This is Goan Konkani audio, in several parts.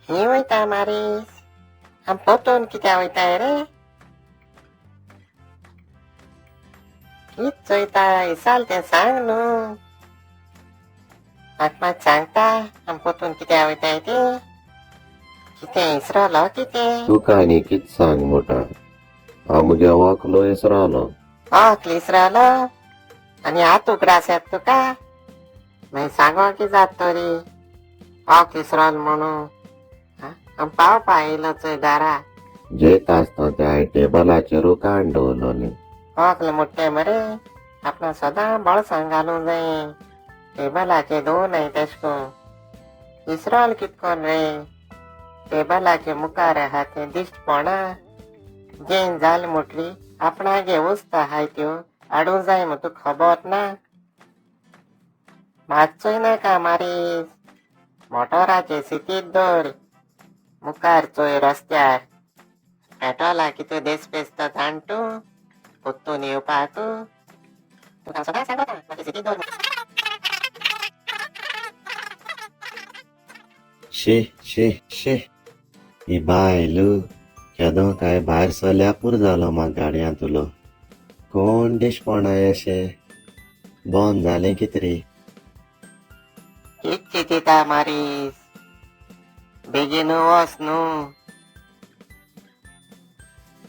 ही वयता मारीस, आम पोतून कित्या वयताय रे? कित चोयता इसाल तें सांग न्हू. म्हाका मात सांगता आम पोतून कित्या वयताय तें? कितें इसरोलो कितें? तुका आनी कित सांग मोटा, हांव मुगे व्हंकलो इसरोलो. व्हंकल इसरोलो आनी आतां उगडास येता तुका? मागीर सांगो कितें जाता तरी व्हंकल इसरोल म्हणून. आम पावपा येयलो चोय घरा. जेयता आसतना तें हांवें टेबलाचेरू काण दवरलोलें. व्हंकल मुट्टे मरे आपणा सदां बोळसां घालूं जाये. टेबलाचेर दवरनाय तेश कोन. इसरोल कित कोन रे? टेबलाचे मुखार आहा तें दिश्ट पडना. जेन जालें म्हटली आपणागे वस्त आहाय त्यो हाडूं जाय म्हूण तुका खबर ना? मातसोय नाका मारीस, मोटोराचे सितीत दवर. मुखार चोय रस्त्यार पेट्रोला कितें देसपेसता जाण तूं पोत्तून येवपाक. तुका सदां सांगता मातशें सितीत दवर. शी शी शी, ही बायल केदो काय भायर सरल्या पुरो जालो म्हाका गाडयांतलो. कोण दिसपणाय अशें बंद जालें कितें रे? कित चिंतिता मारीस, बेगीन वच न्हू.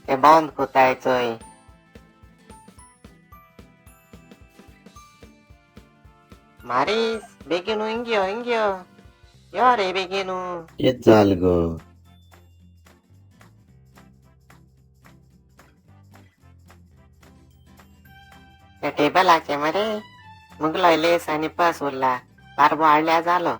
ते बंद कोताय चोय. मारीस बेगीन हिंग यो, हिंग यो, यो रे बेगीन. कित जाल गो? त्या टेबलाचे मरे मुगलो लेस आनी पस उरला, बारबो हाडल्या जालो.